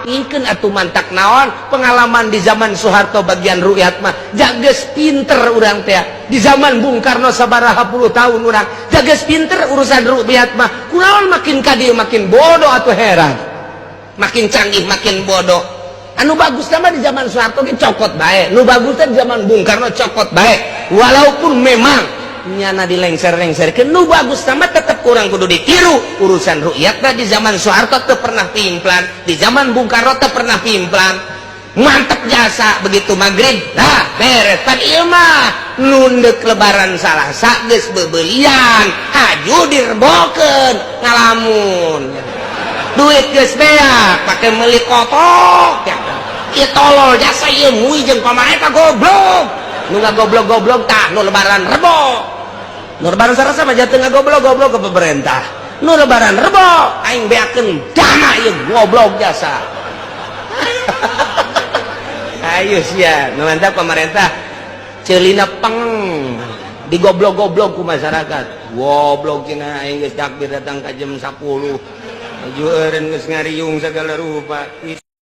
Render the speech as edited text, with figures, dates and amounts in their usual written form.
Rapikeun atuh. Mantak naon, pengalaman di zaman Soeharto bagian rukyat mah jages pinter urang teh. Di zaman Bung Karno sabaraha puluh tahun urang jages pinter urusan rukyat mah. Kunaon makin ka dieu makin bodoh atau heran, makin canggih makin bodoh? Anu bagus sama di zaman Soeharto ge cokot bae, nu bagus di zaman Bung Karno cokot bae. Walaupun memang nyana dilengser-lengser ke, nu bagus sama tetap kurang kudu ditiru. Urusan rukyat di zaman Soeharto tuh pernah pimplan, di zaman Bung Karno tuh pernah pimplan, mantap jasa. Begitu maghrib nah beres. Pan ieu mah nundek Lebaran Salasa geus bebelian, haju direbokeun, ngalamun, duit geus beak pake meuli kotok ya. Ieu tolol jasa ieu, mui jeung pamarentah goblok. Nu goblok-goblok tah nu Lebaran Rebo, nu Lebaran Salasa mah jatuh goblok-goblok ke pemerintah. Nu Lebaran Rebo aing beakeun dana, ieu goblok jasa. Ayo sia nu mantap pemerintah celina peng digoblok-goblok ku masyarakat. Goblok cenah, aing geus takbir datang ka jam 10 aju eureun geus ngariung segala rupa.